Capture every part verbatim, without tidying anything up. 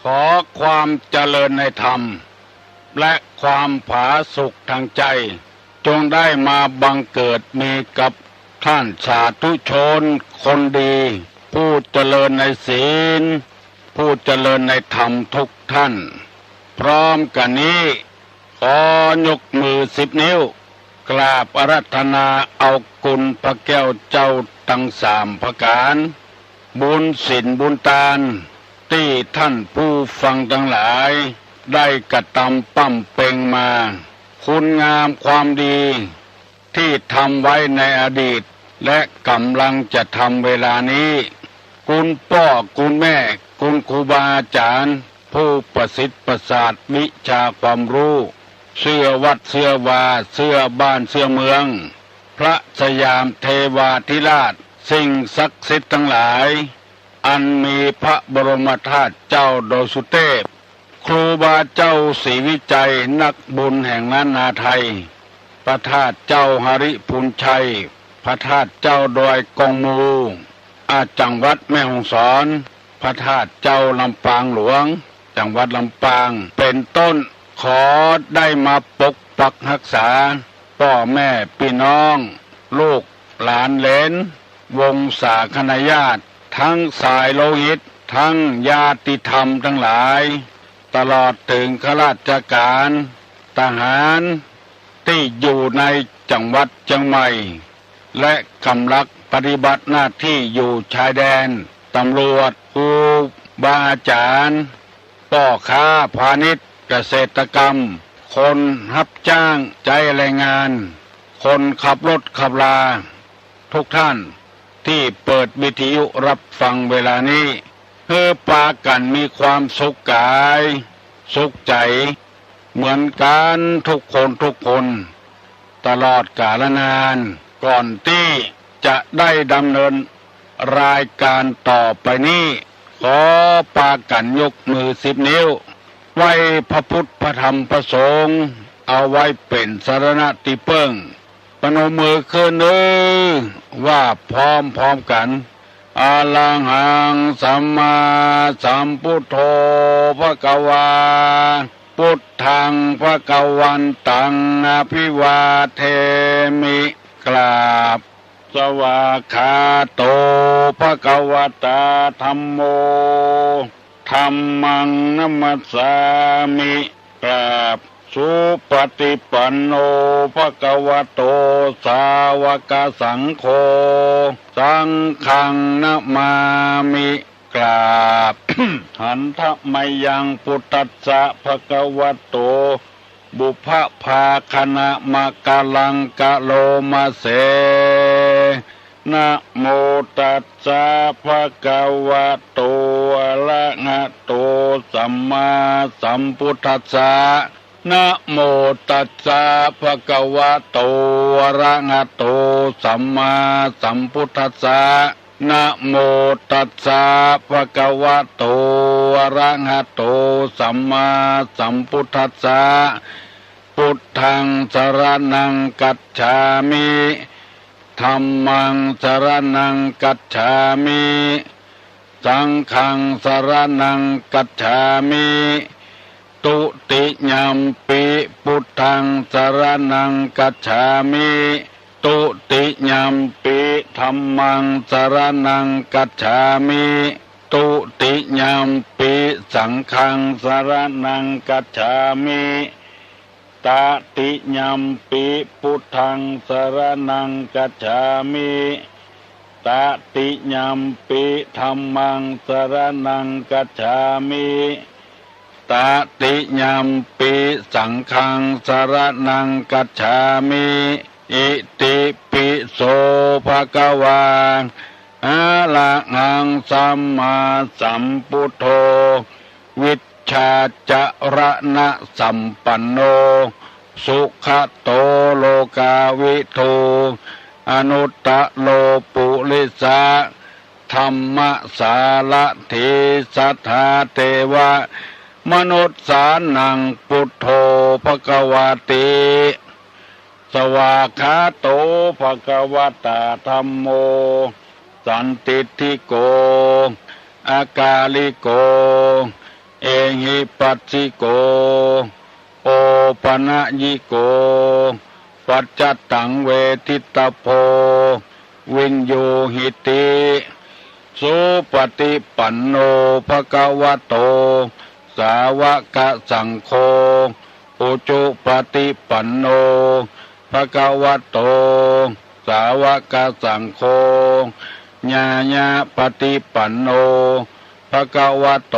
ขอความเจริญในธรรม และความผาสุกทางใจ จงได้มาบังเกิดมีกับท่านสาธุชนคนดี ผู้เจริญในศีล ผู้เจริญในธรรมทุกท่าน พร้อมกั๋นนี้ ขอยกมือสิบนิ้ว กราบอาราธนาเอาคุณพระแก้วเจ้าตังสามประก๋าน บุญศีลบุญตาน ตี้ท่านผู้ฟังตังหลาย ได้กระตำบำเพ็งมา คุณงามความดี ตี้ทำไว้ในอดีต และก๋ำลังจะทำเวลานี้ คุณป้อคุณแม่ คุณครูบาอาจ๋ารย์ ผู้ประสิทธิ์ประสาทวิชาความฮู้ เสื้อวัดเสื้อวา เสื้อบ้านเสื้อเมือง พระสยามเทวาธิราช สิ่งศักดิ์สิทธิ์ตังหลาย อันมีพระบรมธาตุเจ้าดอยสุเตพ ครูบาเจ้าศรีวิชัย นักบุญแห่งล้านนาไทย พระธาตุเจ้าหริภุญชัย พระธาตุเจ้าดอยกองมู อา จังหวัดแม่ฮ่องสอน พระธาตุเจ้าลำปางหลวง จังหวัดลำปาง เป๋นต้น ขอได้มาปกปักฮักษา ป้อแม่ปี้น้อง ลูกหลานเหลน วงศาคณาญาติ ตึงสายโลหิต ตึงญาติธรรมตังหลาย ตลอดเถิงข้าราชก๋าน ทหาร ตี้อยู่ในจังหวัดเจียงใหม่ และก๋ำลังปฏิบัติหน้าตี้อยู่ชายแดน ตำรวจ ครูบาอาจ๋ารย์ ป้อค้าพาณิชย์ เกษตรกรรม คนฮับจ้างใจ๊แรงงาน คนขับรถขับรา ทุกท่านตี้เปิดวิทยุฮับฟังเวลานี้ หื้อปากั๋นมีความสุขก๋าย สุขใจ๋ เหมือนกั๋นทุกคนทุกคน ตลอดกาลนาน ก่อนตี้จะได้ดำเนินรายก๋านต่อไปนี้ ขอปากั๋นยกมือสิบนิ้ว ไหว้พระพุทธพระธรรมพระสงฆ์ เอาไว้เป๋นสรณะตี้เปิ้ง ปนมมือขึ้นเน่อ ว่าพร้อมๆ กั๋น อะระหังสัมมาสัมพุทโธ ภะคะวา พุทธังภะคะวันตัง อะภิวาเทมิ กราบ สวากขาโต ภะคะวะตา ธัมโม ธัมมังนะมัสสามิ กราบ สุปะติปันโน ภะคะวะโต สาวะกะสังโฆ สังฆังนะมามิ กราบ หันทะมะยัง พุทธัสสะ ภะคะวะโต ปุพพะภาคะนะมะกะลังกะโลมะเส นะโมตัสสะ ภะคะวะโต อะระหะโต สัมมาสัมพุทธัสสะ นะโมตัสสะ ภะคะวะโต อะระหะโต สัมมาสัมพุทธัสสะ นะโมตัสสะ ภะคะวะโต อะระหะโต สัมมาสัมพุทธัสสะ พุทธังสรณังคัจฉามิ ธัมมังสรณังคัจฉามิ สังฆังสรณังคัจฉามิ ทุติยัมปิ พุทธังสรณังคัจฉามิ ทุติยัมปิ ธัมมังสรณังคัจฉามิ ทุติยัมปิ สังฆังสรณังคัจฉามิ ตติยัมปิ พุทธังสรณังคัจฉามิ ตติยัมปิ ธัมมังสรณังคัจฉามิ ตติยัมปิ สังฆังสรณังคัจฉามิ อิติปิโส ภะคะวา อะระหังสัมมาสัมพุทโธ วิชชาจรณะสัมปันโน สุขะโต โลกาวิทู อนุตตะโร ปุริสะ ธัมมะสารถี สัทธา เทวะ มนุสสานัง พุทโธ ภะคะวาติ สวากขาโต ภะคะวะตา ธัมโม สันทิฏฐิโก อะกาลิโก เอ สสิโก โอปะนะยิโก ปัจจะตังเวทิตะโพ วิญญูหิติ สุปะติปันโน ภะคะวะโต สาวะกะสังโฆ อุจุปะติปันโน ภะคะวะโต สาวะกะสังโฆ ญาญาปะติปันโน ภะคะวะโต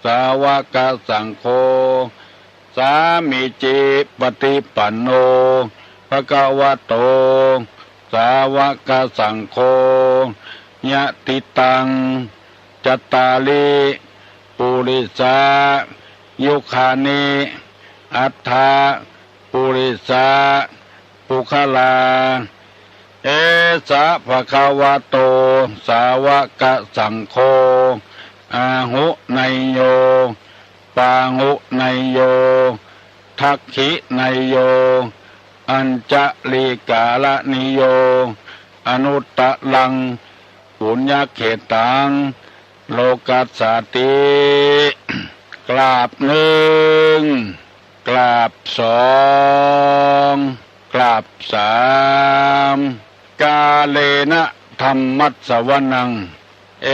สาวะกะสังโฆ สามีจิปะติปันโน ภะคะวะโต สาวะกะสังโฆ ยะติตัง จัตตาริ ปุริสา ยุคานิ อัฏฐะ ปุริสา ปุคคลา เอสะ ภะคะวะโต สาวะกะสังโฆ อาหุเนยโย ปาหุเนยโย ทักขิเนยโย อัญจะลีกาละนิโย อนุตตะรัง ปุญญะเขตัง โลกัสสาติ กราบนึ่ง กราบสอง กราบสาม กาเลนะธัมมัสสวนัง เอ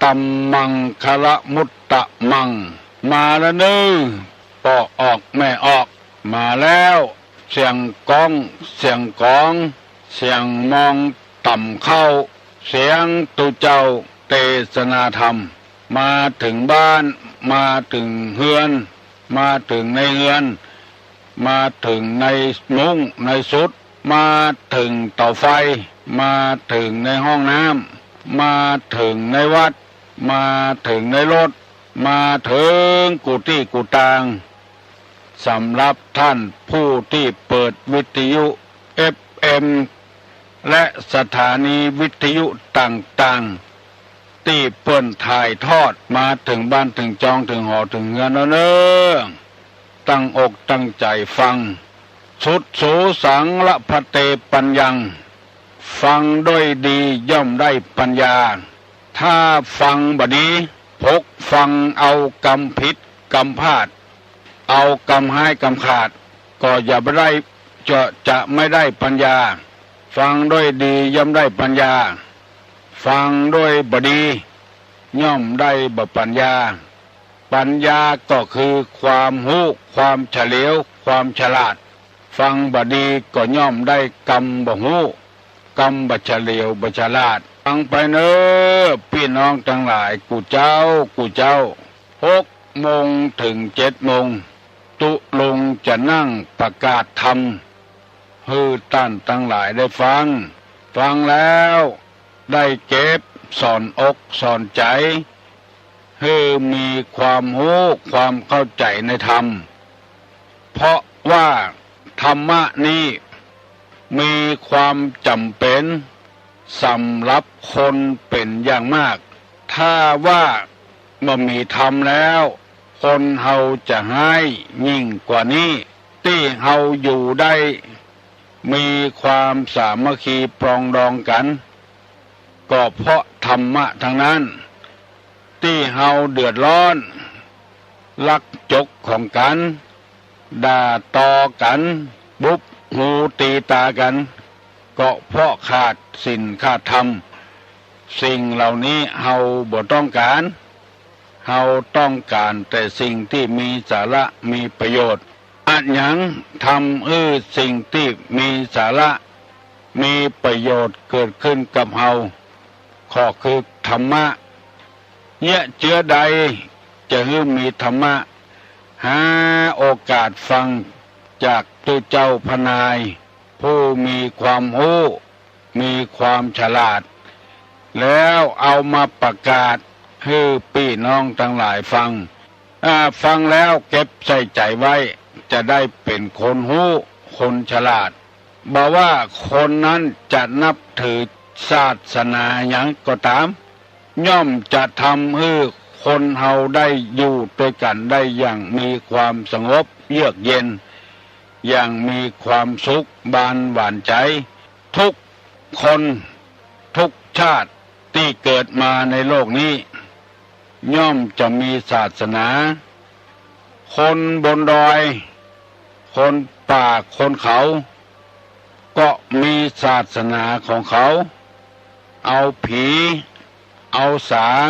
ตัมมังคะละมุตตะมัง มาแล้วเน้อ ป้อออกแม่ออก มาแล้ว เสียงก้อง เสียงกอง เสียงมองต่ำเข้า เสียงตุ๊เจ้าเตสนาธรรม มาเถิงบ้าน มาเถิงเฮือน มาเถิงในเฮือน มาเถิงในมุ้งในสุด มาเถิงเต๋าไฟ มาเถิงในห้องน้ำ มาเถิงในวัด มาเถิงในรถ มาเถิงกู้ตี้กู้ตาง สำหรับท่านผู้ตี้เปิดวิทยุ เอฟเอ็ม และสถานีวิทยุต่างๆ ตี้เปิ้นถ่ายทอดมาเถิงบ้านเถิงจองเถิงหอเถิงเฮือนแล้วเน้อ ตั้งอกตั้งใจ๋ฟัง สุดสูสังละพะเตปัญญัง ฟังด้วยดีย่อมได้ปัญญา ถ้าฟังบ่ดี พกฟังเอากำผิดกำพลาด เอากำฮ้ายกำขาด ก็จะบ่ได้ จะ จะไม่ได้ปัญญา ฟังด้วยดีย่อมได้ปัญญา ฟังด้วยบ่ดี ย่อมได้บ่ปัญญา ปัญญาก็คือความฮู้ ความเฉลียว ความฉลาด ฟังบ่ดีก็ย่อมได้กำบ่ฮู้ กำบ่เฉลียวบ่ฉลาด ฟังไปเน้อ ปี้น้องตังหลาย กู้เจ้า กู้เจ้า หกโมงเถิงเจ็ดโมง ตุ๊ลุงจะนั่งประกาศธรรม หื้อต้านตังหลายได้ฟัง ฟังแล้วได้เก็บสอนอกสอนใจ๋ หื้อมีความฮู้ความเข้าใจ๋ในธรรม เพราะว่าธรรมะนี้มีความจ๋ำเป๋นสำหรับคนเป๋นอย่างมาก ถ้าว่าบ่มีธรรมแล้ว คนเฮาจะฮ้ายยิ่งกว่านี้ ตี้เฮาอยู่ได้ มีความสามัคคีปรองดองกั๋น ก็เพราะธรรมะตังนั้น ตี้เฮาเดือดร้อน ลักจกของกั๋น ด่าตอกั๋น บุบหูตีตากั๋น ก็เพราะขาดศีลขาดธรรม สิ่งเหล่านี้เฮาบ่ต้องก๋าน เฮาต้องก๋านแต่สิ่งตี้มีสาระมีประโยชน์ อะหยังทำหื้อสิ่งตี้มีสาระมีประโยชน์เกิดขึ้นกับเฮา ก็คือธรรมะ เยียะเจื้อใดจะหื้อมีธรรมะ หาโอกาสฟังจากตุ๊เจ้าพระนาย ผู้มีความฮู้ มีความฉลาด แล้วเอามาประกาศหื้อปี้น้องตังหลายฟัง อ่า ฟังแล้วเก็บใส่ใจ๋ไว้ จะได้เป๋นคนฮู้ คนฉลาด บ่ว่าคนนั้นจะนับถือศาสนาหยังก็ต๋าม ย่อมจะทำหื้อคนเฮาได้อยู่ตวยกั๋นได้อย่างมีความสงบเยือกเย็น อย่างมีความสุขบานหวานใจ๋ ทุกคน ทุกชาติตี้เกิดมาในโลกนี้ ย่อมจะมีศาสนา คนบนดอย คนป่า คนเขา ก็มีศาสนาของเขา เอาผี เอาสาง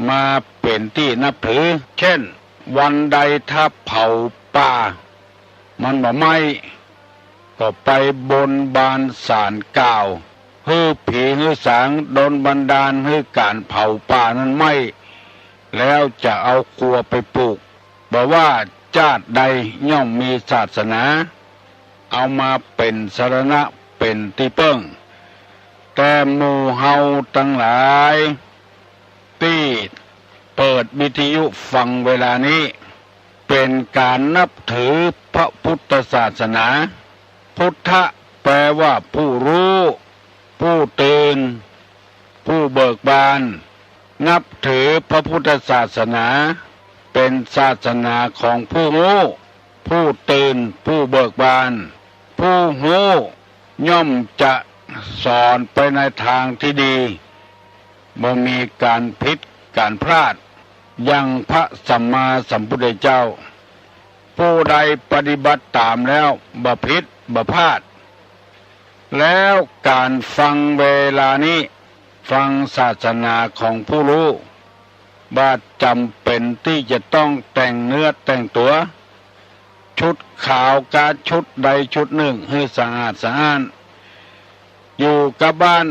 มาเป๋นตี้นับถือ เจ้น วันใดถ้าเผาป่า มันบ่ไหม้ ก็ไปบนบานศาลกล่าว หื้อผีหื้อสางดลบันดาลหื้อก๋านเผาป่านั้นไหม้ แล้วจะเอาครัวไปปลูก บ่ว่าจาติใดย่อมมีศาสนา เอามาเป๋นสรณะเป๋นตี้เปิ้ง แต่หมู่เฮาตังหลาย ตี้เปิดวิทยุฟังเวลานี้ เป๋นก๋านนับถือพระพุทธศาสนา พุทธะแปลว่าผู้ฮู้ ผู้ตื่น ผู้เบิกบาน นับถือพระพุทธศาสนา เป๋นศาสนาของผู้ฮู้ ผู้ตื่น ผู้เบิกบาน ผู้ฮู้ย่อมจะสอนไปในตางตี้ดี บ่มีก๋านผิดก๋านพลาด อย่างพระสัมมาสัมพุทธเจ้า ผู้ใดปฏิบัติต๋ามแล้วบ่ผิดบ่พลาด แล้วก๋านฟังเวลานี้ ฟังศาสนาของผู้ฮู้ บ่จ๋ำเป๋นตี้จะต้องแต่งเนื้อแต่งตั๋ว ชุดขาวกาชุดใดชุดนึ่งหื้อสะอาดสะอ้าน อยู่กับบ้าน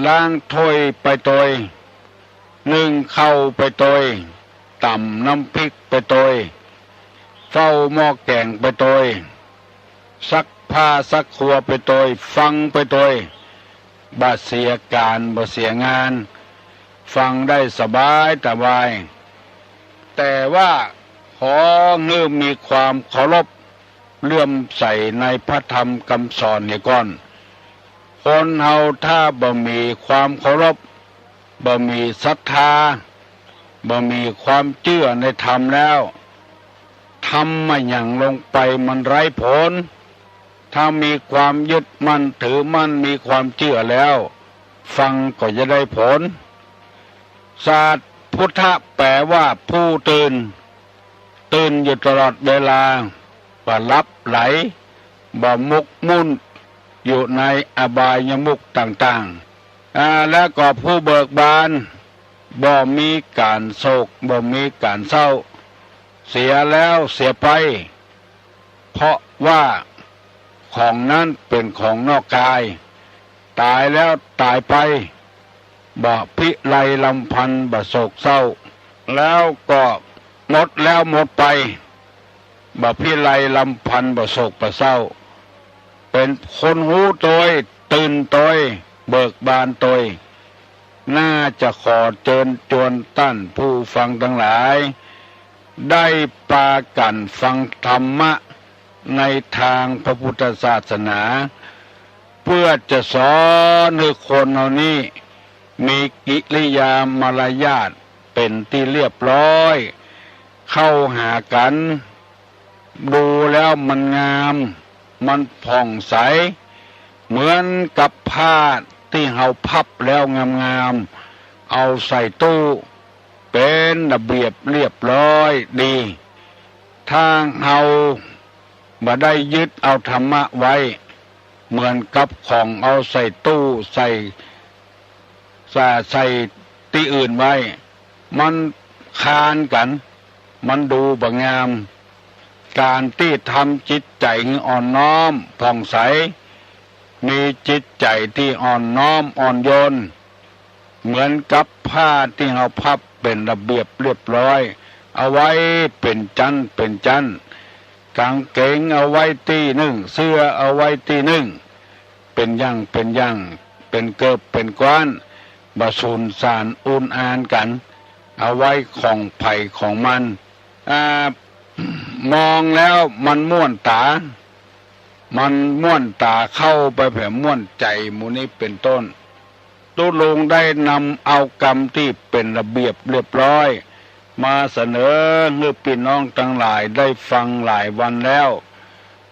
ล้างถ้วยไปตวย นึ่งข้าวไปตวย ต๋ำน้ำพริกไปตวย เฝ้าหม้อแก๋งไปตวย ซักผ้าซักครัวไปตวย ฟังไปตวย บ่เสียก๋านบ่เสียงาน ฟังได้สบายสบาย แต่ว่าขอหื้อมีความเคารพเลื่อมใสในพระธรรมกำสอนเหียก่อน คนเฮาถ้าบ่มีความเคารพ บ่มีศรัทธา บ่มีความเจื้อในธรรมแล้ว ทำอะหยังลงไปมันไร้ผล ถ้ามีความยึดมั่นถือมั่น มีความเจื้อแล้ว ฟังก็จะได้ผล ศาสตร์พุทธะแปลว่าผู้ตื่น ตื่นอยู่ตลอดเวลา บ่หลับไหล บ่หมกมุ่นอยู่ในอบายมุขต่างๆ อ่า แล้วก็ผู้เบิกบาน บ่มีก๋านโศก บ่มีก๋านเศร้า เสียแล้วเสียไป เพราะว่าของนั้นเป๋นของนอกกาย ต๋ายแล้วต๋ายไป บ่พิไรรำพันบ่โศกเศร้า แล้วก็หมดแล้วหมดไป บ่พิไรรำพันบ่โศกบ่เศร้า เป๋นคนฮู้ตวย ตื่นตวย เบิกบานตวย น่าจะขอเจิญจวนต้านผู้ฟังตังหลาย ได้ปากั๋นฟังธรรมะในตางพระพุทธศาสนา เปื้อจะสอนหื้อคนเฮานี้มีกิริยามารยาทเป๋นตี้เรียบร้อย เข้าหากั๋น ดูแล้วมันงาม มันผ่องใส เหมือนกับผ้าตี้เฮาพับแล้วงามๆ เอาใส่ตู้ เป๋นระเบียบเรียบร้อยดี ถ้าเฮาบ่ได้ยึดเอาธรรมะไว้ เหมือนกับของเอาใส่ตู้ ใส่ ใส่ ใส่ตี้อื่นไว้ มันคลานกั๋น มันดูบ่งาม ก๋านตี้ทำจิตใจ๋หื้ออ่อนน้อมผ่องใส มีจิตใจ๋ตี้อ่อนน้อมอ่อนโยน เหมือนกับผ้าตี้เฮาพับเป๋นระเบียบเรียบร้อย เอาไว้เป๋นจั้นเป๋นจั้น ก๋างเก๋งเอาไว้ตี้นึ่ง เสื้อเอาไว้ตี้นึ่ง เป๋นอย่างเป๋นอย่าง เป๋นเกิบเป๋นก๊าน บ่สูญสานอุนอานกั๋น เอาไว้ของใผของมัน อ่า มองแล้วมันม่วนต๋า มันม่วนต๋าเข้าไปแผลม่วนใจ๋ หมู่นี้เป๋นต้น ตุ๊ลุงได้นำเอากำตี้เป๋นระเบียบเรียบร้อย มาเสนอหื้อปี้น้องตังหลายได้ฟังหลายวันแล้ว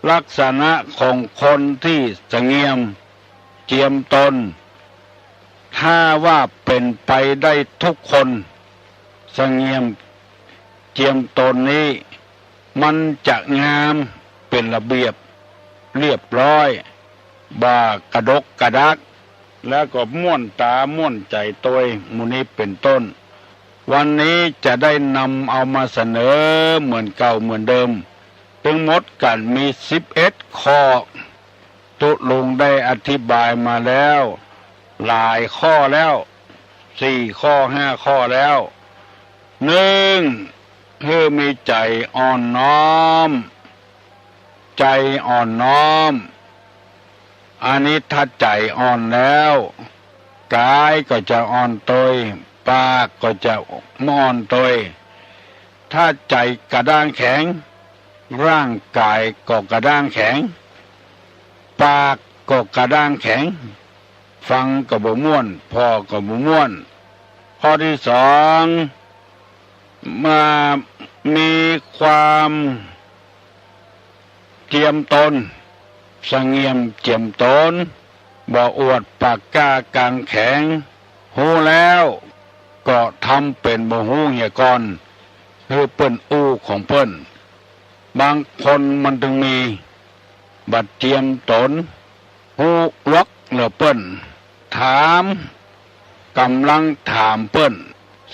ลักษณะของคนตี้สะเงียมเจียมตน ถ้าว่าเป๋นไปได้ทุกคน สะเงียม เจียมตนนี้ มันจะงาม เป๋นระเบียบ เรียบร้อย บ่กระดกกระดัก แล้วก็ม่วนต๋าม่วนใจ๋ตวย หมู่นี้เป๋นต้น วันนี้จะได้นำเอามาเสนอเหมือนเก่าเหมือนเดิม ตึงหมดกั๋นมีสิบเอ็ดข้อ ตุ๊ลุงได้อธิบายมาแล้ว หลายข้อแล้ว สี่ข้อ ห้าข้อแล้ว นึ่ง หื้อมีใจ๋อ่อนน้อม ใจ๋อ่อนน้อม อันนี้ถ้าใจ๋อ่อนแล้ว ก๋ายก็จะอ่อนตวย ปากก็จะอ่อนตวย ถ้าใจ๋กระด้างแข็ง ร่างก๋ายก็กระด้างแข็ง ปากก็กระด้างแข็ง ฟังก็บ่ม่วน ผ่อก็บ่ม่วน ข้อตี้สอง มามีความเจียมตน สะเงี่ยมเจียมตน บ่อวดปากกล้ากางแข็ง ฮู้แล้วก็ทำเป๋นบ่ฮู้เหียก่อน หื้อเปิ้นอู้ของเปิ้น บางคนมันตึงมี บ่เจียมตน ฮู้ลวกเหลือเปิ้น ถาม ก่ำลังถามเปิ้น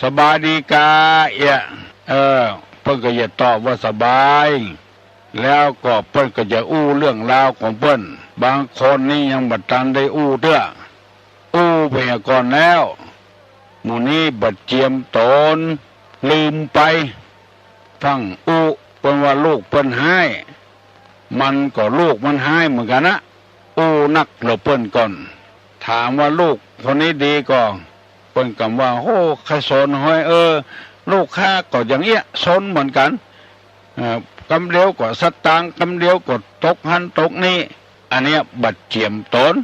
สบายดีกาเอี้ย เออ เปิ้นก็จะตอบว่าสบาย แล้วก็เปิ้นก็จะอู้เรื่องราวของเปิ้น บางคนนี่ยังบ่ตันได้อู้เตื้อ อู้ไปก่อนแล้ว หมู่นี้บ่เจียมตน ลืมไป ฟั่งอู้ เปิ้นว่าลูกเปิ้นฮ้าย มันก็ลูกมันฮ้ายเหมือนกั๋นนะ อู้นักเหลือเปิ้นก่อน ถามว่าลูกคนนี้ดีก่อ เปิ้นกำว่า โอ้ ใค่สนฮ้อยเออ ลูกข้าก็อย่างเอี้ย สนเหมือนกั๋น เอ่อ กำเดียวก็สตางค์ กำเดียวก็ตกหั้นตกนี้ อันเนี้ยบ่เจียมตน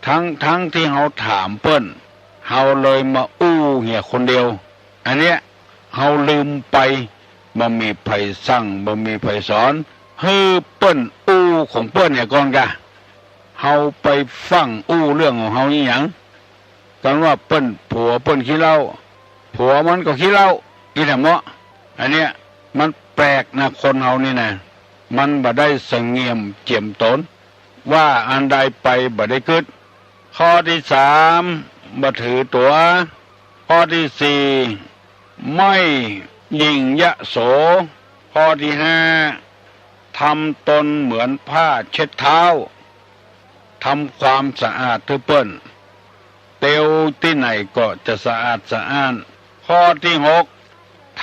ตึงๆ ตี้เฮาถามเปิ้น เฮาเลยมาอู้เหียคนเดียว อันเนี้ยเฮาลืมไป บ่มีใผสั่ง บ่มีใผสอน หื้อเปิ้นอู้ของเปิ้นเหียก่อนกา เฮาไปฟั่งอู้เรื่องของเฮานี่หยัง กันว่าเปิ้น ผัวเปิ้นขี้เหล้า ผัวมันก็ขี้เหล้า อี้แหละเมาะ อันเนี้ยมันแปลกนะ คนเฮานี่นะ มันบ่ได้สะเงี่ยมเจียมตน ว่าอันใดไปบ่ได้กึ๊ด ข้อตี้สาม บ่ถือตั๋ว ข้อตี้สี่ ไม่หยิ่งยโส ข้อตี้ห้า ทำตนเหมือนผ้าเช็ดเท้า ทำความสะอาดหื้อเปิ้น เตียวตี้ไหนก็จะสะอาดสะอ้าน ข้อตี้หก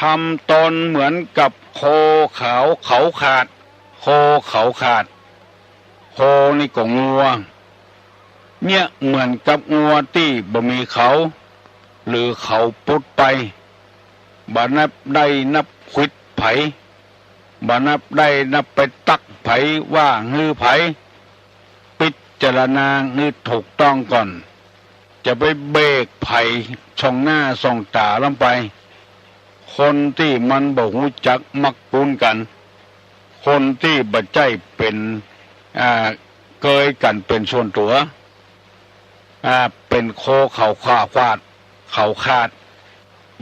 ทำตนเหมือนกับโคเขาเขาขาด โคเขาขาด โคนี่ก็งัว เยียะเหมือนกับงัวตี้บ่มีเขา หรือเขาปุดไป บ่นับได้นับขวิดใผ บ่นับได้นับไปตั๊กใผ ว่าหื้อใผ พิจารณาหื้อถูกต้องก่อน จะไปเบรกใผส่องหน้าส่องต๋าล้ำไป คนตี้มันบ่ฮู้จักมักกู๋นกั๋น คนตี้บ่ใจ้เป๋น อ่า เกยกั๋นเป๋นส่วนตั๋ว อ่า เป๋นโคเขาขาด เขาขาด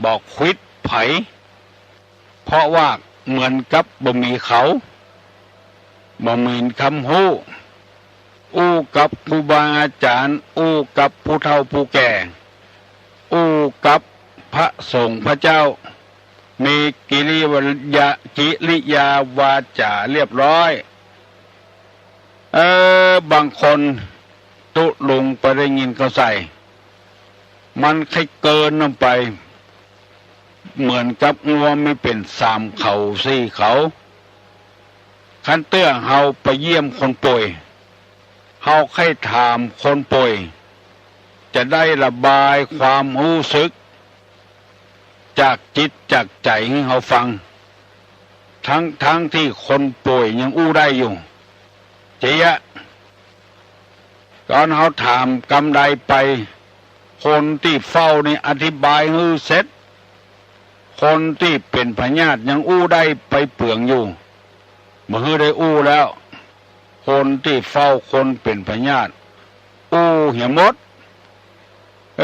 บ่ขวิดใผ เพราะว่าเหมือนกับบ่มีเขา บ่มีกำฮู้ อู้กับครูบาอาจ๋ารย์ อู้กับผู้เฒ่าผู้แก่ อู้กับพระสงฆ์พระเจ้า มีกิริยา กิริยาวาจ๋าเรียบร้อย เออ บางคนตุ๊ลุงไปได้ยินเขาใส่ มันใค่เกินนำไป เหมือนกับงัวมีเป๋นสามเขาสี่เขา คันเตื้อเฮาไปเยี่ยมคนป่วย เฮาใค่ถามคนป่วย จะได้ระบายความฮู้สึก จากจิตจากใจ๋หื้อเฮาฟัง ตึงๆ ตี้คนป่วยยังอู้ได้อยู่ จะเยียะ ต๋อนเฮาถามกำใดไป คนตี้เฝ้านี่อธิบายหื้อเสร็จ คนตี้เป๋นพยาธิยังอู้ได้ไปเปืองอยู่ บ่หื้อได้อู้แล้ว คนตี้เฝ้าคนเป๋นพยาธิ อู้เหียหมด เอ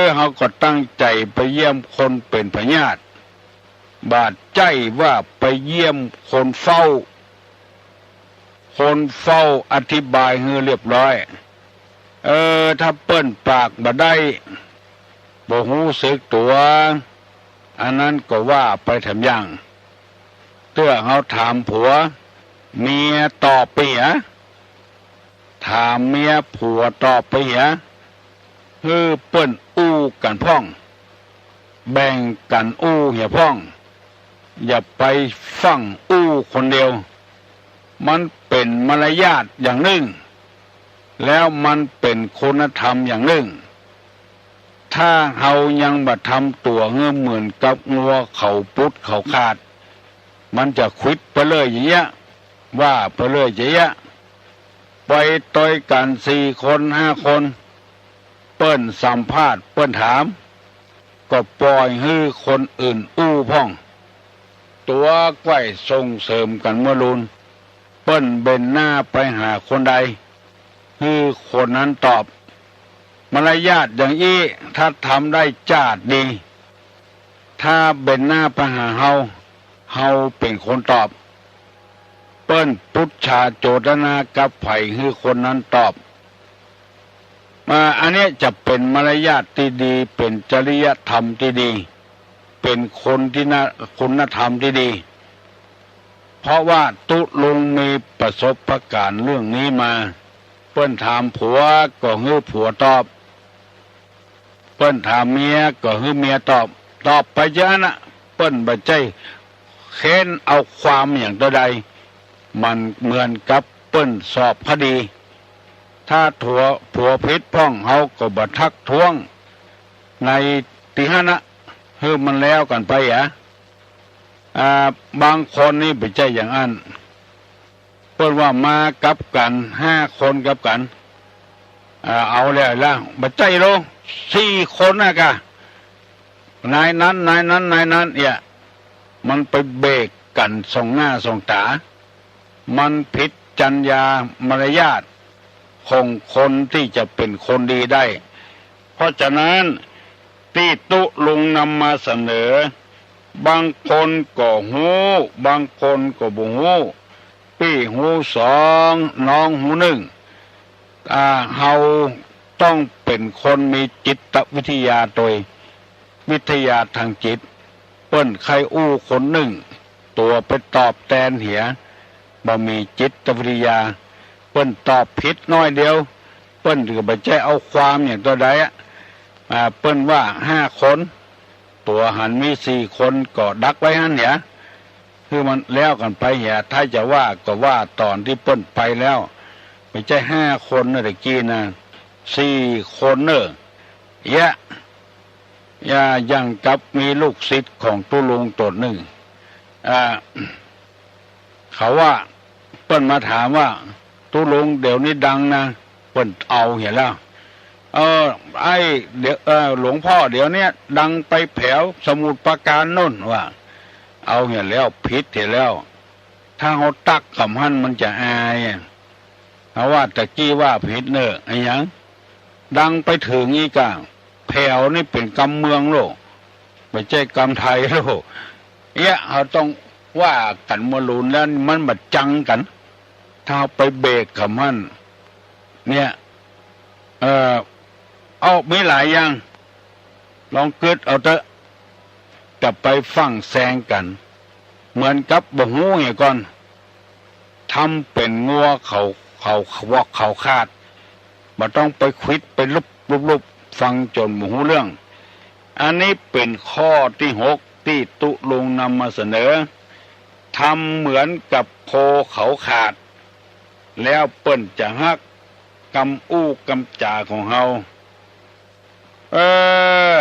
อ เฮาก็ตั้งใจ๋ไปเยี่ยมคนเป๋นพยาธิ บ่ใจ้ว่าไปเยี่ยมคนเฝ้า คนเฝ้าอธิบายหื้อเรียบร้อย เออ ถ้าเปิ้นปากบ่ได้ บ่ฮู้สึกตั๋ว อันนั้นก็ว่าไปแถมอย่าง เตื้อเฮาถามผัว เมียตอบไปเหีย ถามเมีย ผัวตอบไปเหีย หื้อเปิ้นอู้กั๋นพ่อง แบ่งกั๋นอู้เหียพ่อง อย่าไปฟั่งอู้คนเดียว มันเป๋นมารยาทอย่างนึ่ง แล้วมันเป๋นคุณธรรมอย่างนึ่ง ถ้าเฮายังบ่ทำตั๋วหื้อเหมือนกับงัวเขาปุ๊ดเขาขาด มันจะขวิดไปเรื่อยอย่างเงี้ย ว่าไปเรื่อยอย่างเงี้ย ไปตวยกั๋นสี่คนห้าคน เปิ้นสัมภาษณ์ เปิ้นถาม ก็ปล่อยหื้อคนอื่นอู้พ่อง ตั๋วก้อยส่งเสริมกั๋นมัวลูน เปิ้นเบนหน้าไปหาคนใด หื้อคนนั้นตอบ มารยาทอย่างอี้ ถ้าทำได้จ้าดดี ถ้าเบนหน้าไปหาเฮา เฮาเป๋นคนตอบ เปิ้นปุจฉาโจตนากับใผ หื้อคนนั้นตอบ อ่า อันเนี้ยจะเป๋นมารยาทตี้ดี เป๋นจริยธรรมตี้ดี เป๋นคนตี้น่า คุณธรรมตี้ดี เพราะว่าตุ๊ลุงมีประสบการณ์เรื่องนี้มา เปิ้นถามผัวก็หื้อผัวตอบ เปิ้นถามเมียก็หื้อเมียตอบ ตอบไปอย่างนั้นน่ะ เปิ้นบ่ใจ้เค้นเอาความอย่างเต้าใด มันเหมือนกับเปิ้นสอบคดี ถ้าผัว ผัวผิดพ่อง เฮาก็บ่ทักท้วงในตี้หั้นน่ะ หื้อมันแล้วกั๋นไปอะ อ่า บางคนนี่บ่ใจ้อย่างอั้น เปิ้นว่ามากับกั๋นห้าคนกับกั๋น อ่า เอาแล้วละ บ่ใจ้โล สี่คนน่ะก่ะ นายนั้น นายนั้น นายนั้น เนี่ย มันไปเบรกกั๋นส่องหน้าส่องต๋า มันผิดจรรยามารยาทของคนตี้จะเป๋นคนดีได้ เพราะฉะนั้นตี้ตุ๊ลุงนำมาเสนอ บางคนก็ฮู้ บางคนก็บ่ฮู้ ปี้ฮู้สอง น้องฮู้นึ่ง อ่า เฮาต้องเป๋นคนมีจิตวิทยาตวย วิทยาตางจิต เปิ้นใค่อู้คนนึ่ง ตั๋วไปตอบแตนเหีย บ่มีจิตวิทยา เปิ้นตอบผิดน้อยเดียว เปิ้นก็บ่ใจ้เอาความอย่างเต้าใดอะ อ่า เปิ้นว่าห้าคน ตั๋วหันมีสี่คนก็ดักไว้หั้นเหีย หื้อมันแล้วกั๋นไปเหีย ถ้าจะว่าก็ว่าต๋อนตี้เปิ้นไปแล้ว บ่ใจ้ห้าคนเน่อ ตะกี้น่ะ สี่คนเน่อ เยียะ อย่า อย่างกับมีลูกศิษย์ของตุ๊ลุงต๋นนึ่ง อ่า เขาว่า เปิ้นมาถามว่า ตุ๊ลุงเดี๋ยวนี้ดังนะ เปิ้นเอาเหียแล้ว เออ ไอ้ เดี๋ยว เออ หลวงพ่อเดี๋ยวเนี้ยดังไปแผวสมุทรปราการโน่น ว่า เอาเหียแล้ว ผิดเหียแล้ว ถ้าเฮาตั๊กกำหั้นมันจะอายอะ เฮาว่าตะกี้ว่าผิดเน่อ อะหยัง ดังไปเถิงอี้ก่า แผวนี่เป๋นกำเมืองโลก บ่ใจ้กำไทยโลก เยียะ เฮาต้องว่ากั๋นมัวลูนแล้วมันบ่จังกั๋น ถ้าเฮาไปเบรกกำหั้น เนี่ย เอ่อ เอา มีหลายอย่าง ลองกึ๊ดเอาเต๊อะ จะไปฟั่งแซงกั๋น เหมือนกับบ่ฮู้เหียก่อน ทำเป๋นงัวเขา เขา เขา เขาขาด บ่ต้องไปขวิดไปลุบ ลุบ ลุบ ฟังจ๋นบ่ฮู้เรื่อง อันนี้เป๋นข้อตี้หกตี้ตุ๊ลุงนำมาเสนอ ทำเหมือนกับโคเขาขาด แล้วเปิ้นจะฮักกำอู้กำจ๋าของเฮา เออ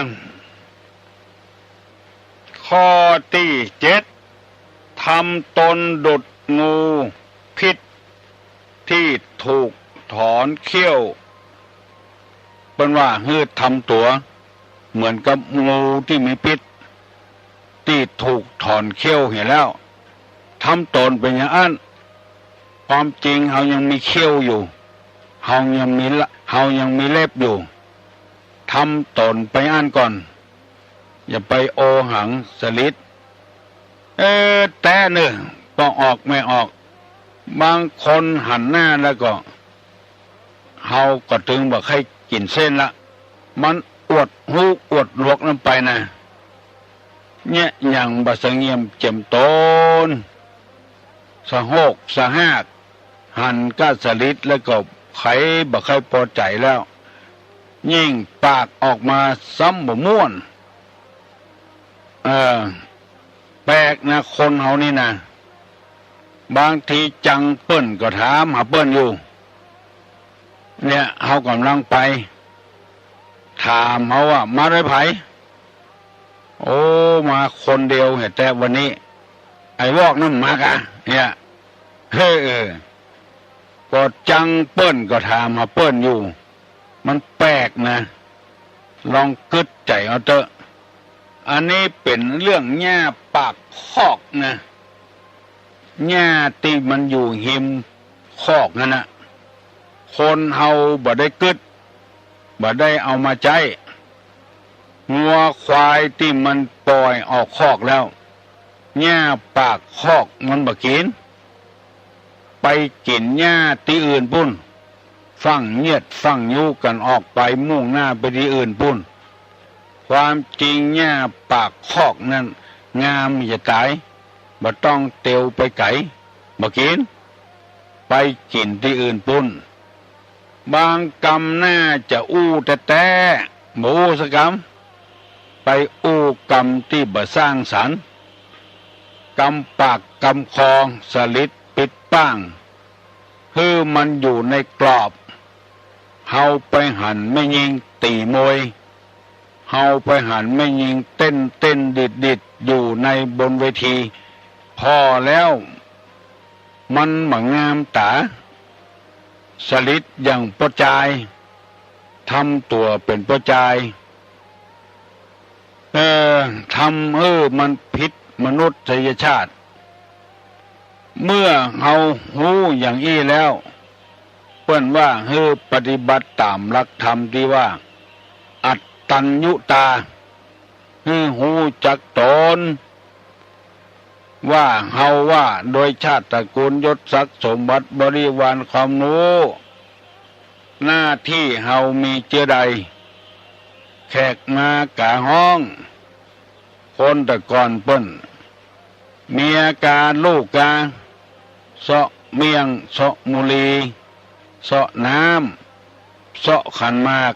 ข้อตี้เจ็ด ทำตนดุจงูพิษตี้ถูกถอนเขี้ยว เปิ้นว่าหื้อทำตั๋วเหมือนกับงูตี้มีพิษ ตี้ถูกถอนเขี้ยวเหียแล้ว ทำต๋นเป๋นอย่างอั้น ความจริงเฮายังมีเขี้ยวอยู่ เฮายังมีละ เฮายังมีเล็บอยู่ ทำต๋นไปอั้นก่อน อย่าไปโอหังสลิด เออ แต๊เน่อ ปอออกแม่ออก บางคนหันหน้าแล้วก็ เฮาก็ตึงบ่ใค่กิ๋นเส้นละ มันอวดฮู้อวดหลวกนั้นไปนะ เนี่ย อย่างบ่สะเงียมเจียมตน สะโฮกสะฮาก หันก้าสลิดแล้วก็ใค่บ่ใค่ปอใจ๋แล้ว ยิ่งปากออกมาซ้ำบ่ม่วน เออ แปลกนะ คนเฮานี่นะ บางทีจังเปิ้นก็ถามหาเปิ้นอยู่ เนี่ย เฮาก่ำลังไป ถามเฮาว่า มาด้วยใผ โอ้ มาคนเดียวเหีย แต๊วันนี้ ไอ้วอกนั้นมากะ เนี่ย เฮ้อ เออ ก็จังเปิ้นก็ถามหาเปิ้นอยู่ มันแปลกนะ ลองกึ๊ดใจ๋เอาเต๊อะ อันนี้เป๋นเรื่องหญ้าปากคอกนะ หญ้าตี้มันอยู่ฮิมคอกนั้นนะ คนเฮาบ่ได้กึ๊ด บ่ได้เอามาใจ๊ งัวควายตี้มันป่อยออกคอกแล้ว หญ้าปากคอกมันบ่กิ๋น ไปกิ๋นหญ้าตี้อื่นปู้น ฟั่งเยียดฟั่งยูกั๋นออกไป มุ่งหน้าไปตี้อื่นปู้น ความจริงหญ้าปากคอกนั้นงามจะต๋าย บ่ต้องเตียวไปไก๋ บ่กิ๋น ไปกิ๋นตี้อื่นปู้น บางกำน่าจะอู้แต๊ๆ บ่อู้สักกำ ไปอู้กำตี้บ่สร้างสรรค์ กำปากกำคอ สลิดปิดป้าง หื้อมันอยู่ในกรอบ เฮาไปหันแม่ญิงตี๋มวย เฮาไปหันแม่ญิงเต้นเต้นดีดดีดอยู่ในบนเวที ผ่อแล้ว มันบ่งามต๋า สลิดอย่างป้อจาย ทำตั๋วเป๋นป้อจาย เออ ทำหื้อมันผิดมนุษยชาติ เมื่อเฮาฮู้อย่างอี้แล้ว เปิ้นว่าหื้อปฏิบัติต๋ามหลักธรรมตี้ว่า อัตตัญญูตา หื้อฮู้จักต๋น ว่าเฮาว่า โดยชาติตระกูลยศศักดิ์สมบัติบริวารความฮู้ หน้าตี้เฮามีเจื้อใด แขกมากาฮ้อง คนแต่ก่อนเปิ้น เมียกาลูกกา เซาะเมี่ยง เซาะมุลี เซาะน้ำ เซาะขันหมาก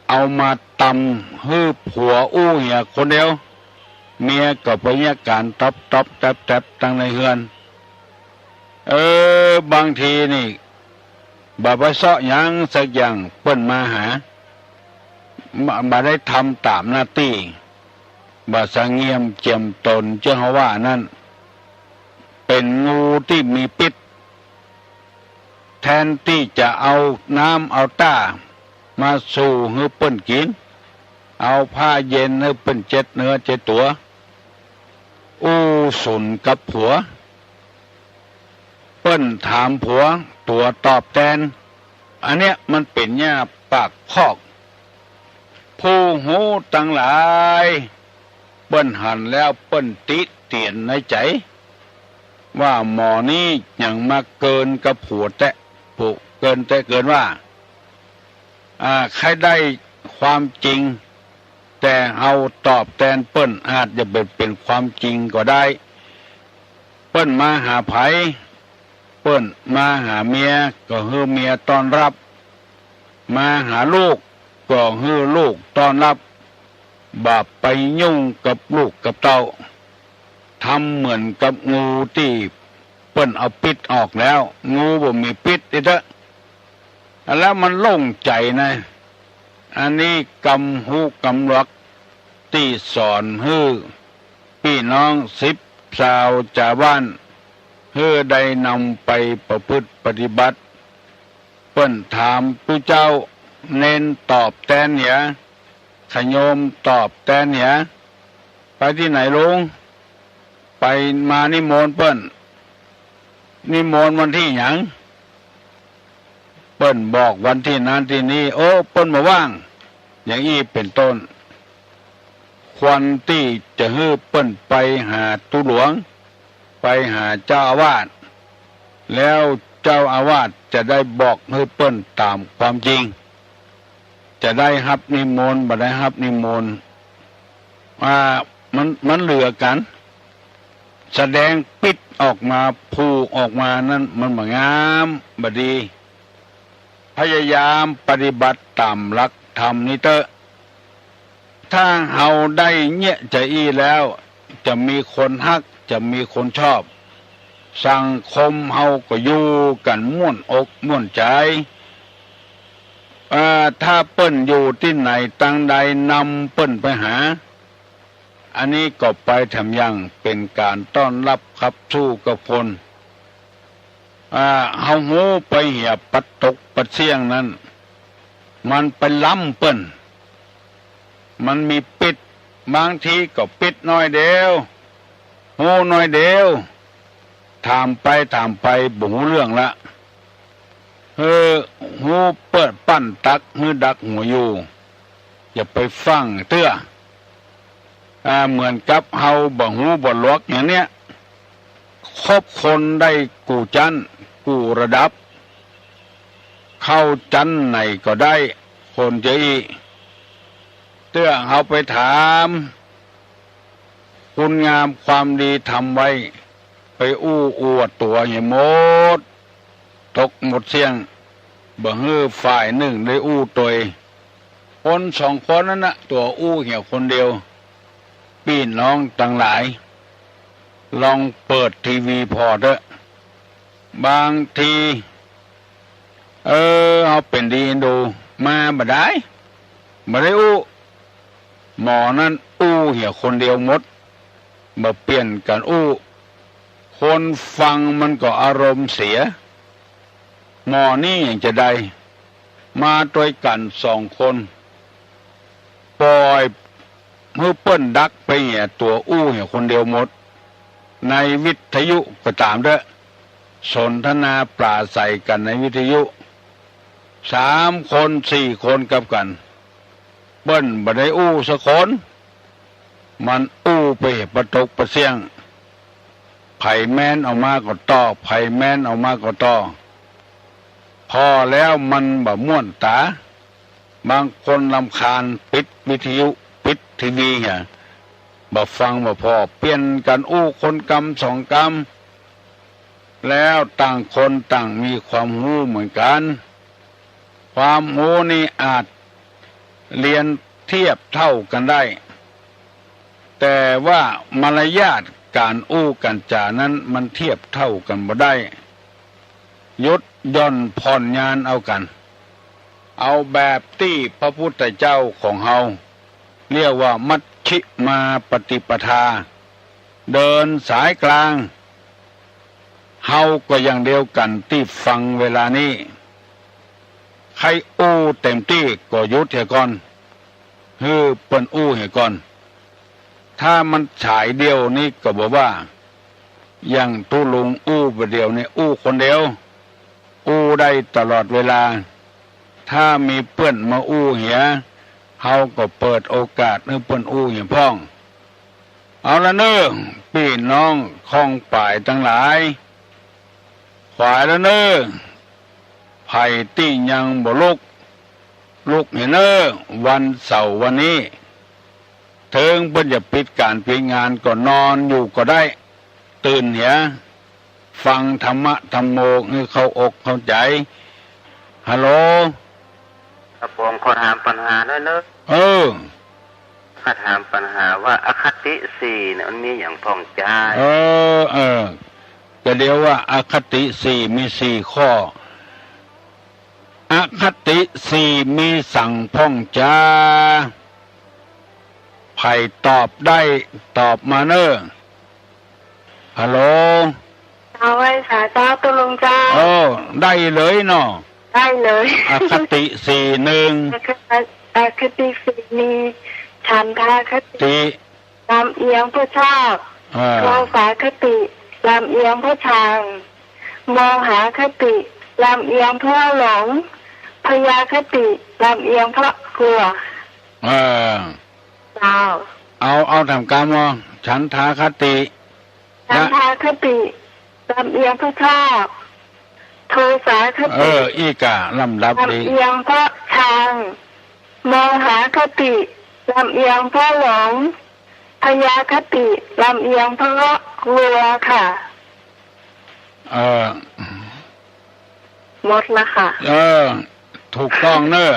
เอามาตำหื้อผัวอู้เหียคนเดียว เมียก็ไปเยียะก๋านต๊อบต๊อบแต๊บแต๊บตังในเฮือน เออ บางทีนี่ บ่ไปเซาะหยังสักอย่าง เปิ้นมาหา บ่ บ่ได้ทำต๋ามหน้าตี้ บ่สะเงียมเจียมตน เจื้อเฮาว่านั้น เป๋นงูตี้มีปิ๊ษ แทนตี้จะเอาน้ำเอาต้ามาสู่หื้อเปิ้นกิ๋น เอาผ้าเย็นหื้อเปิ้นเช็ดเนื้อเช็ดตั๋ว อู้สุนกับผัว เปิ้นถามผัว ตั๋วตอบแตน อันเนี้ยมันเป๋นหญ้าปากคอก ผู้ฮู้ตังหลาย เปิ้นหันแล้วเปิ้นติเตียนในใจ๋ ว่าหมอนี้หยังมาเกินกับผัวแต๊ ผู้เกินแต๊เกินว่า อ่า ใค่ได้ความจริง แต่เฮาตอบแตนเปิ้นอาจจะเป๋น เป๋นความจริงก็ได้ เปิ้นมาหาใผ เปิ้นมาหาเมียก็หื้อเมียต้อนรับ มาหาลูกก็หื้อลูกต้อนรับ บ่าไปยุ่งกับลูกกับเต้า ทำเหมือนกับงูตี้เปิ้นเอาปิ๊ษออกแล้ว งูบ่มีปิ๊ษอีกเต๊อะ อันแล้วมันโล่งใจ๋นะ อันนี้กำฮู้กำหลักตี้สอนหื้อปี้น้องสิบซาวจาวบ้าน หื้อได้นำไปประพฤติปฏิบัติ เปิ้นถามผู้เจ้า เณรตอบแตนเหีย ขะโยมตอบแตนเหีย ไปตี้ไหนลุง ไปมานิมนต์เปิ้น นิมนต์วันตี้หยัง เปิ้นบอกวันตี้นั้นตี้นี้ โอ้ เปิ้นบ่ว่าง อย่างอี้เป๋นต้น ควรตี้จะหื้อเปิ้นไปหาตุ๊หลวง ไปหาเจ้าอาวาส แล้วเจ้าอาวาสจะได้บอกหื้อเปิ้นต๋ามความจริง จะได้ฮับนิมนต์ บ่ได้ฮับนิมนต์ อ่า มัน มันเหลือกั๋น แสดงปิดออกมา ผูกออกมานั้น มันบ่งาม บ่ดี พยายามปฏิบัติต๋ามหลักธรรมนี้เต๊อะ ถ้าเฮาได้เยียะจาอี้แล้ว จะมีคนฮัก จะมีคนชอบ สังคมเฮาก็อยู่กั๋นม่วนอกม่วนใจ๋ เอ่อ ถ้าเปิ้นอยู่ตี้ไหนตางใด นำเปิ้นไปหา อันนี้ก็ไปแถมยังเป๋นก๋านต้อนฮับขับสู้กับคน อ่า เฮาฮู้ไปเหียปะตกปะเสี้ยงนั้น มันไปล้ำเปิ้น มันมีปิด บางทีก็ปิดหน้อยเดียว ฮู้หน้อยเดียว ถามไปถามไปบ่ฮู้เรื่องละ เออ ฮู้เปิ้นปั้นตั๊กหื้อดักหัวอยู่ อย่าไปฟั่งเตื้อ อ่า เหมือนกับเฮาบ่ฮู้บ่หลวกอย่างเนี้ย คบคนได้กู้จั๊นกู้ระดับ เข้าจั๊นไหนก็ได้ คนจะอี้ เตื้อเฮาไปถาม คุณงามความดีทำไว้ ไปอู้อวดตั๋วเหียหมด ตกหมดเสี้ยง บ่หื้อฝ่ายนึ่งได้อู้ตวย คนสองคนนั้นนะ ตั๋วอู้เหียคนเดียว ปี้น้องตังหลาย ลองเปิดทีวีผ่อเต๊อะ บางที เออ เฮาเป๋นดีดู มาบ่ได้ บ่ได้อู้ หมอนั้นอู้เหียคนเดียวหมด บ่เปลี่ยนกั๋นอู้ คนฟังมันก็อารมณ์เสีย หมอนี้ยังจะได้ มาตวยกั๋นสองคน ปล่อยหื้อเปิ้นดักไปเหียตั๋วอู้เหียคนเดียวหมด ในวิทยุก็ต๋ามเต๊อะ สนทนาปราศรัยกั๋นในวิทยุ สามคนสี่คนกับกั๋น เปิ้นบ่ได้อู้สักคน มันอู้ไปปะตกปะเสี้ยง ใผแม้นออกมาก็ต่อ ใผแม้นออกมาก็ต่อ ผ่อแล้วมันบ่ม่วนต๋า บางคนรำคาญ ปิดวิทยุ ปิดทีวีเหีย บ่ฟังบ่ผ่อ เปลี่ยนกั๋นอู้คนกำสองกำ แล้วต่างคนต่างมีความฮู้เหมือนกั๋น ความฮู้นี่อาจเรียนเทียบเท่ากั๋นได้ แต่ว่ามารยาทก๋านอู้ก๋านจ๋านั้นมันเทียบเท่ากั๋นบ่ได้ หยุดหย่อนผ่อนญาณเอากั๋น เอาแบบตี้พระพุทธเจ้าของเฮาเรียกว่ามัชฌิมาปฏิปทา เดินสายกลาง เฮาก็อย่างเดียวกั๋นตี้ฟังเวลานี้ ใค่อู้เต๋มตี้ก็หยุดเหียก่อน หื้อเปิ้นอู้เหียก่อน ถ้ามันสายเดียวนี้ก็บ่ว่า อย่างตุ๊ลุงอู้บ่าเดี่ยวนี้อู้คนเดียว อู้ได้ตลอดเวลา ถ้ามีเปิ้นมาอู้เหีย เฮาก็เปิดโอกาสหื้อเปิ้นอู้เหียพ่อง เอาละเน่อ ปี้น้องข้องป๋ายตังหลาย ขวายละเน่อ ใผตี้ยังบ่ลุก ลุกเหียเน่อ วันเสาร์วันนี้ เถิงเปิ้นจะปิดก๋านปิดงานก็นอนอยู่ก็ได้ ตื่นเหีย ฟังธรรมะธัมโมหื้อเข้าอกเข้าใจ๋ ฮัลโหล ครับผม ขอถามปัญหาหน่อยเนอะ เออ ข้าถามปัญหาว่าอคติสี่เนี่ยมันมีหยังพ่องจา เออ เออ ก็เดี๋ยวว่าอคติสี่มีสี่ข้อ อคติสี่มีสังพ่องจา ใผตอบได้ตอบมาเน่อ ฮัลโหล เจ้า ไหว้สาเจ้าตุ๊ลุงเจ้า โอ้ ได้เลยเนาะ ได้เลย อคติสี่ หนึ่ง อคติ อคติสี่มีฉันทาคติ ติ ลำเอียงเพื่อชอบ อ่า โทสาคติ ลำเอียงเพื่อชัง โมหคติ ลำเอียงเพื่อหลง พยาคติ ลำเอียงเพื่อกลัว อ่า เจ้า เอา เอาแถมกำว่า ฉันทาคติ ฉันทาคติ ลำเอียงเพราะชอบ โทสาคติ เออ อี้ก่า ลำดับดี ลำเอียงเพราะชัง โมหคติ ลำเอียงเพราะหลง พยาคติ ลำเอียงเพราะกลัวค่ะ เออ หมดละค่ะ เออ ถูกต้องเนอะ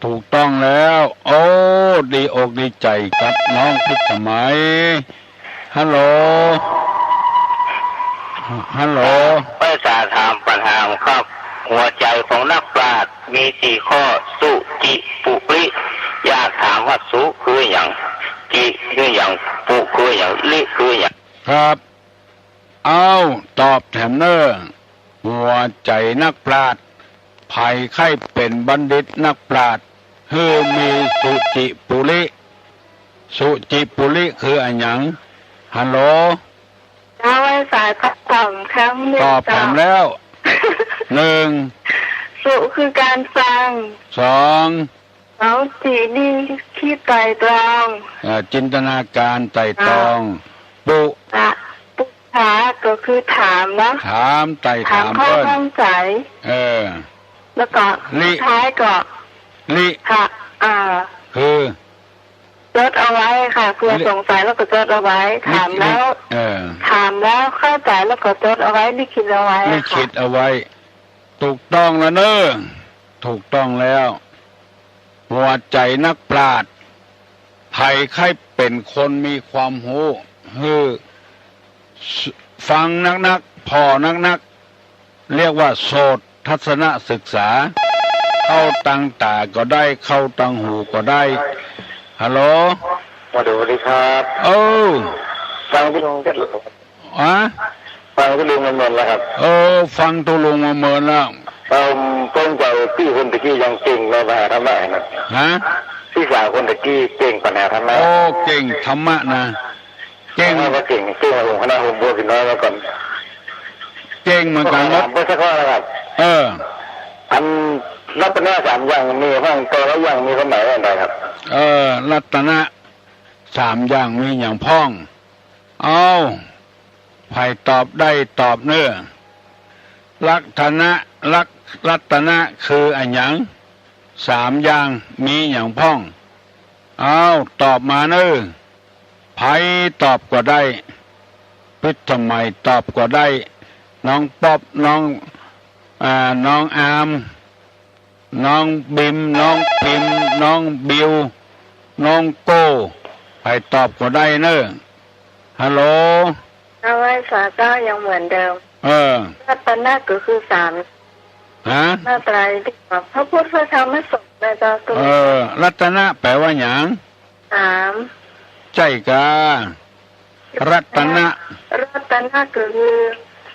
ถูกต้องแล้ว โอ้ ดีอกดีใจ๋กับน้องพิสมัย ฮัลโหล ฮัลโหล ไปสาถามปัญหาครับ หัวใจ๋ของนักปราชญ์มีสี่ข้อ สุจิปุริ อยากถามว่าสุคือหยัง จิคือหยัง ปุคือหยัง ริคือหยัง ครับ เอา ตอบแถมเน่อ หัวใจ๋นักปราชญ์ ใผใค่เป๋นบัณฑิตนักปราชญ์ หื้อมีสุจิปุริ สุจิปุริคืออะหยัง ฮัลโหล เจ้า ไว้สายตอบครั้งหนึ่ง ตอบแถมแล้ว เจ้า หนึ่ง สุคือก๋านฟัง สอง สอง จินี่คิดไตร่ตรอง เอ่อ จินตนาการไตร่ตรอง อ่า ปุ อะ ปุชฌาก็คือถามเนาะ ถาม ไตร่ถาม ถามข้อ เปิ้น ข้องใจ๋ เออ แล้วก็ ริ สุดท้ายก็ ริ ค่ะ อ่า คือ จดเอาไว้ค่ะ เผื่อ ริ สงสัยแล้วก็จดเอาไว้ ริ ถามแล้ว ริ เออ ถามแล้วเข้าใจ๋แล้วก็จดเอาไว้ ลิขิตเอาไว้ ลิขิต ค่ะ เอาไว้ ถูกต้องแล้วเน่อ ถูกต้องแล้ว หัวใจ๋นักปราชญ์ ใผใค่เป๋นคนมีความฮู้ หื้อ ฟังนักๆ ผ่อนักๆ เรียกว่าโสตทัศนศึกษา เข้าตางต๋าก็ได้ เข้าตางหูก็ได้ ฮัลโหล ฮัลโหล สวัสดีครับ เออ ฟังตุ๊ลุงก็ ฮะ ฟังตุ๊ลุงมาเมินแล้วครับ เออ ฟังตุ๊ลุงมาเมินแล้ว เอิ่ม ผมสนใจ๋ปี้คนตะกี้ยังเก่งในปัญหาธรรมะนะ ฮะ ปี้สาวคนตะกี้เก่งปัญหาธรรมะ โอ้ เก่งธรรมะนะ เก่ง ว่าเก่ง เก่งกว่าผม คณะผมบวชพี่น้อยมาก่อน เก่งเหมือนกั๋นหมด ผมถามเปิ้นสักข้อนะครับ เออ อันรัตนะสามอย่างมีบ้าง แต่ละอย่างมีความหมายว่าอะไงครับ เออ รัตนะสามอย่างมีหยังพ่อง เอา ใผตอบได้ตอบเน่อ รัตนะ รัต รัตนะคืออะหยัง สามอย่างมีหยังพ่อง เอา ตอบมาเน่อ ใผตอบก็ได้ พิสมัยตอบก็ได้ น้องป๊อป น้อง อ่า น้องอาร์ม น้องบิม น้องพิม น้องบิว น้องโก้ ใผตอบก็ได้เน่อ ฮัลโหล เอาไว้สาเจ้ายังเหมือนเดิม เออ รัตนะก็คือสาม ฮะ พระไตรปิฎก พระพุทธพระธรรมพระสงฆ์นะเจ้า เออ รัตนะแป๋ว่าหยัง สาม ใจ้ก่า รัตนะ รัตนะก็คือ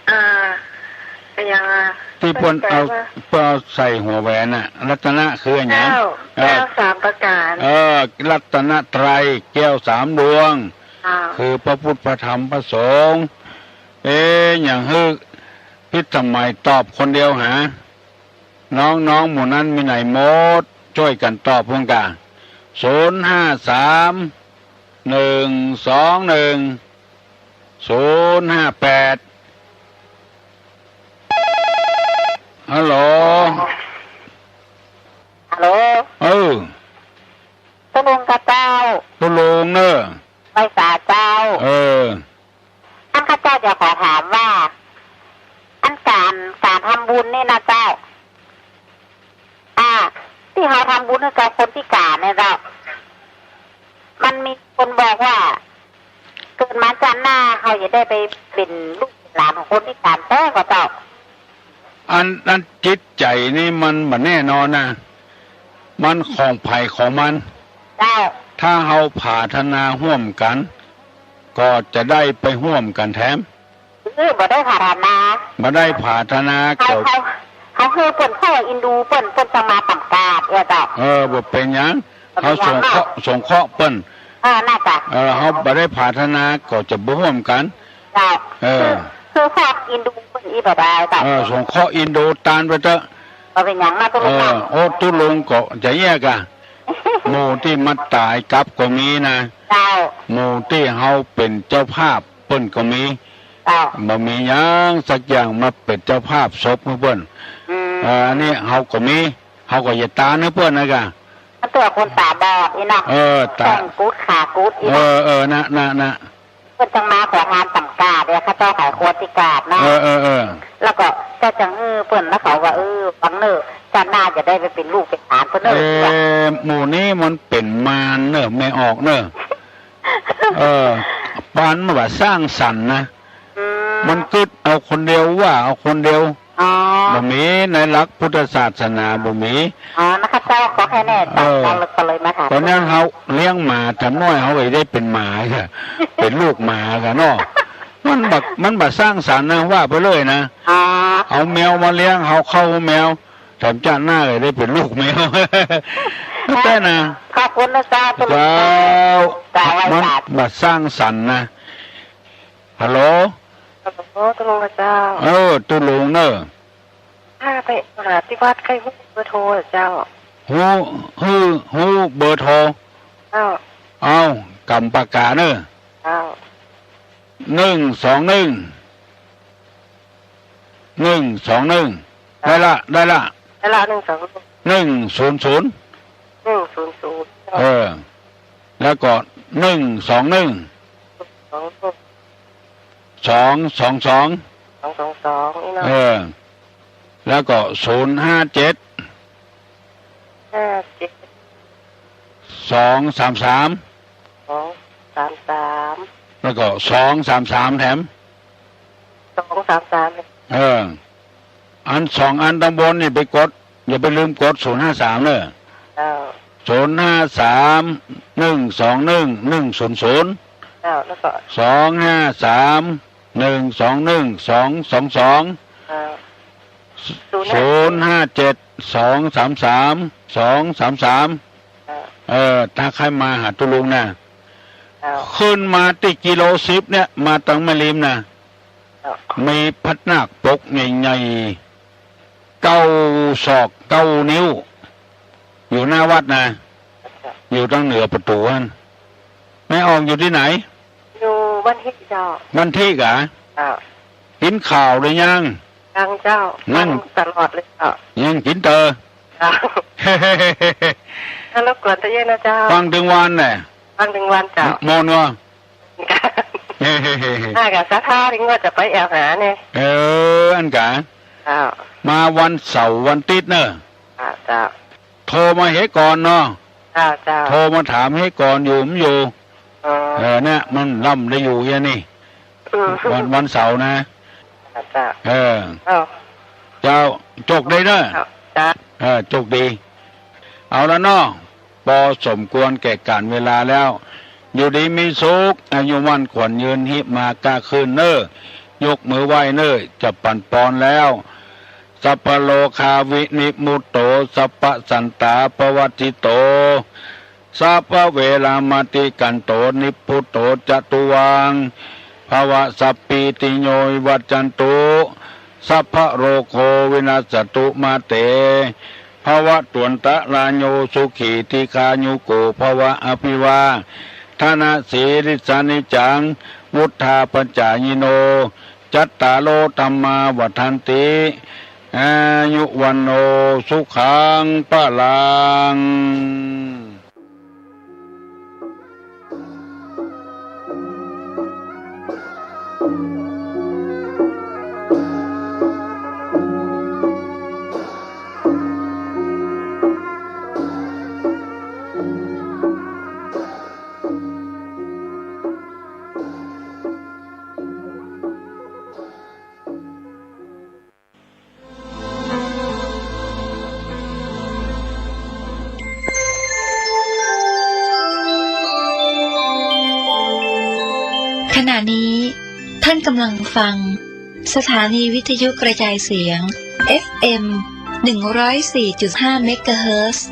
อ่า อะหยังอะ ตี้เปิ้นเอา เปิ้นแป๋ว่า เปิ้นเอาใส่หัวแหวนน่ะ รัตนะคืออะหยัง แก้ว เออ แก้วสามประก๋าน เออ รัตนไตรย แก้วสามดวง อ่า คือพระพุทธพระธรรมพระสงฆ์ เอ๊ะ หยังหื้อพิสมัยตอบคนเดียวหา น้องๆ หมู่นั้นมีไหนหมด จ้วยกั๋นตอบพ่องก่า ศูนย์ห้าสาม หนึ่งสองหนึ่ง ศูนย์ห้าแปด ฮัลโหล ฮัลโหล เออ ตุ๊ลุงกาเจ้า ตุ๊ลุงเน่อ ไหว้สาเจ้า เออ อันข้าเจ้าจะขอถามว่า อันก๋าน ก๋านทำบุญนี่นะเจ้า อ่า ตี้เฮาทำบุญหื้อกับคนพิก๋านเนี่ยเจ้า มันมีคนบอกว่า เกิดมาจ้าดหน้าเฮาจะได้ไปเป๋นลูกหลานของคนพิก๋านแต๊ก่อเจ้า อัน อันจิตใจ๋นี่มันบ่แน่นอนนะ มันของใผของมัน เจ้า ถ้าเฮาผาถนาฮ่วมกั๋น ก็จะได้ไปฮ่วมกั๋นแถม เออ บ่ได้ผาถนา บ่ได้ผาถนา เฮา ก็ เฮา เฮาหื้อเปิ้นเข้าเอ็นดูเปิ้น เปิ้นจะมาต๋ามกาด เออ เจ้า เออ บ่เป๋นหยัง บ่เป๋นหยัง เฮาสงเคราะห์ เนาะ สงเคราะห์เปิ้น เออ น่าจะ เออ เฮาบ่ได้ผาถนาก็จะบ่ฮ่วมกั๋น เจ้า เออ คือ คือสงเคราะห์เอ็นดูเปิ้นอี้บ่ได้ เจ้า เออ สงเคราะห์เอ็นดูตานไปเต๊อะ บ่เป๋นหยัง มาตุ๊ลุง เออ เนาะ โอ้ ตุ๊ลุงก็จะแยกอะ หมู่ตี้มาต๋ายกลับก็มีนะ เจ้า หมู่ตี้เฮาเป๋นเจ้าภาพเปิ้นก็มี เจ้า บ่มีหยังสักอย่างมาเป๋นเจ้าภาพศพหื้อเปิ้น อืม เออ อันนี้เฮาก็มี เฮาก็จะตานหื้อเปิ้นนะกะ มันตั๋วคนต๋าบอดอี้เนาะ เออ ต๋า แข้งกุดขากุดอี้ เอ เนาะ อ เออ นะ นะ นะ เปิ้นจังมาขอตานต๋ามกาด เดี๋ยวข้าเจ้าขายครัวติกาดเนาะ เออ เออ เออ แล้วก็เจ้าจังหื้อเปิ้น แล้วเขาว่า เออ ฟังเน่อ จาติหน้าจะได้ไปเป๋นลูกเป๋นหลานเปิ้นเน่อ เออ หมู่นี้มันเป๋นมารเน่อ แม่ออกเน่อ เออ ปานมันบ่สร้างสรรค์นะ อืม มันกึ๊ดเอาคนเดียว ว่าเอาคนเดียว อ๋อ บ่มีในหลักพุทธศาสนาบ่มี อ๋อ นะคะเจ้า ขอแค่แน่ เออ ก็เลยมาถาม ต๋อนนั้นเฮาเลี้ยงหมา แถมน้อยเฮาก็ได้เป๋นหมาค่ะ เป๋นลูกหมาค่ะเนาะ มันบ่ มันบ่สร้างสรรค์นะ ว่าไปเลยนะ อ๋อ เอาแมวมาเลี้ยง เอาเข้าแมว แถมจาติหน้าก็ได้เป๋นลูกแมว แต่นะ ขอบคุณนะเจ้า เจ้า เจ้า มันบ่สร้างสรรค์นะ ฮัลโหล ฮัลโหล ตุ๊ลุงกาเจ้า เออ ตุ๊ลุงเน่อ ถ้าไปหาตี้วัดใค่ฮู้เบอร์โทรอะเจ้า ฮู้ ฮู้ ฮู้เบอร์โทร เจ้า เอ้า กำปากกาเน่อ เจ้า หนึ่งสองหนึ่ง หนึ่งสองหนึ่ง ได้ละ ได้ละ ได้ละ หนึ่งสองหนึ่ง หนึ่งศูนย์ศูนย์ หนึ่งศูนย์ศูนย์ เออ แล้วก็ หนึ่งสองหนึ่ง สองหนึ่ง สองสองสอง สองสองสอง นี่เนาะ เออ แล้วก็ ศูนย์ห้าเจ็ด ห้าเจ็ด สองสามสาม สองสามสาม แล้วก็ สองสามสาม แถม สองสามสาม เออ อันสองอันตางบนนี่ไปกด อย่าไปลืมกด ศูนย์ห้าสาม เน่อ เจ้า ศูนย์ห้าสาม หนึ่งสองหนึ่ง หนึ่งศูนย์ศูนย์ เจ้า แล้วก็ สองห้าสาม หนึ่งสองหนึ่ง สองสองสอง เจ้า ศูนย์ห้าเจ็ด สองสามสาม สองสามสาม เจ้า เออ ถ้าใค่มาหาตุ๊ลุงนะ เจ้า ขึ้นมาตี้กิโลสิบเนี่ย มาตังแม่ริมนะ เจ้า มีพญานาคปกใหญ่ๆ เก้าศอกเก้านิ้ว อยู่หน้าวัดนะ เจ้า อยู่ตางเหนือประตู๋หั้น แม่ออกอยู่ตี้ไหน อยู่บ้านทิเจ้า บ้านทิกา เจ้า กิ๋นข้าวหรือยัง ยังเจ้า ยัง ฟังตลอดเลยเจ้า ยังกิ๋นเตอ เจ้า แล้วรบกวนตะเย้ยนะเจ้า ฟังตึงวันแหละ ฟังตึงวันเจ้า ม่วนก่อ อ่า กะศรัทธาที่ว่าจะไปแอ่วหาเนี่ย เออ อันกา เจ้า มาวันเสาร์วันติ๊ดเน่อ อ่า เจ้า โทรมาเฮก่อนเนาะ เจ้า เจ้า โทรมาถามเฮก่อนอยู่บ่อยู่ อ๋อ เออ เนี่ย มันลำได้อยู่อย่างนี้ อืม วัน วันเสาร์นะ เจ้า เออ เอ้า เจ้า โจคดีเน่อ เจ้า เออ โจคดี เอาละเนาะ ปอสมควรแก่ก๋านเวลาแล้ว อยู่ดีมีสุข อายุมั่นขวัญยืน ฮิมาก้าขึ้นเน่อ ยกมือไหว้เน่อ จะปั๋นปอนแล้ว สัพพะโรคาวินิมุตโต สัพพะสันตาปวัตถิโต สัพพะเวรามาติกันโต นิพพุตโตจะตุวัง ภะวะ สัพพีติโยวิวัจจันตุ สัพพะโรโควินัสสะตุมาเต ภะวะตวันตะราโย สุขีทีฆายุโกภะวะ อะภิวาทะนะสีลิสสะนิจจัง วุฑฒาปะจายิโน จัตตาโร ธัมมา วัฑฒันติ อายุ วัณโณ สุขัง พะลัง ขณะนี้ท่านกำลังฟังสถานีวิทยุกระจายเสียง เอฟเอ็ม หนึ่งร้อยสี่จุดห้า เมกะเฮิรตซ์